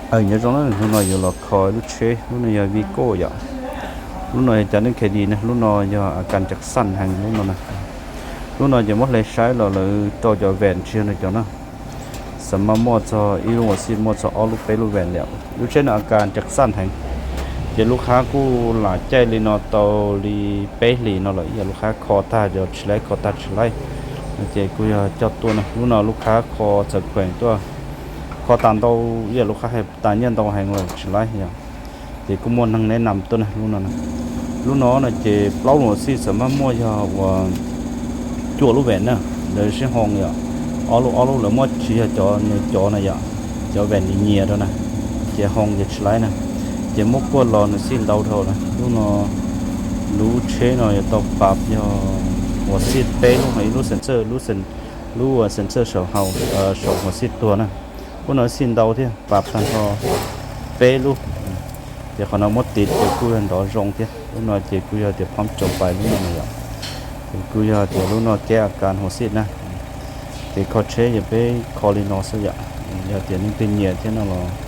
Nyob zoo na, hnub no yuav los kho lub tsheb, lub no yog Vigo yom. Lub no yog cov neeg khev dis na, lub no yog a kas tseem xaj heev lub no na. Lub no ces muab hle saib los lawv rau cov ves tsis yog nws cov na. Xam maj muaj txog ib lub ua xij muaj txog ob lub peb lub ves li. Lub tsheb no a kas tseem xaj heev. Ces lub qhab kuj lam caij li no tau li peb hlis no lawm, ib yam lub qhab kho tag ces tsis laib, kho tag tsis laib. Ces kuj yog coj tuaj na, lub no lub qhab kho txawm kheem tuaj, kho tas ntau, ib yam lub qhab hais tas nyiaj ntau heev lawm tsis laib yom. Ces kuj muaj neeg neb nam tuaj na lub no na. Lub no no ces plaub lub ua xij xam maj muaj yog ua cuaj lub ves na, lawv sib hoo yom. Ob lub ob lub lawv muab tsis yog cov nws cov na yom, cov ves nws nyias rau na, ces hoo ces tsis laib na. Ces muab kuaj los nws xij ntau dhau na. Lub no lub tsheb no yuav tau pav yog ua xij peb lub, ib lub xeem txawj, lub ua xeem txawj saum hau, saum ua xij tuag na. Lub no xij ntau thiab pav tag nrho peb lub. Ces qhov no muab tiv ces kuj yog nrov zoo thiab. Lub no ces kuj yog tias phom tsaus pais lub no na yom. Ces kuj yog tias lub no keb a kas ua xij na. Ces kho tsheb yog peb kho li no xwb yom. Yog tias leej twg nyiam thiab no los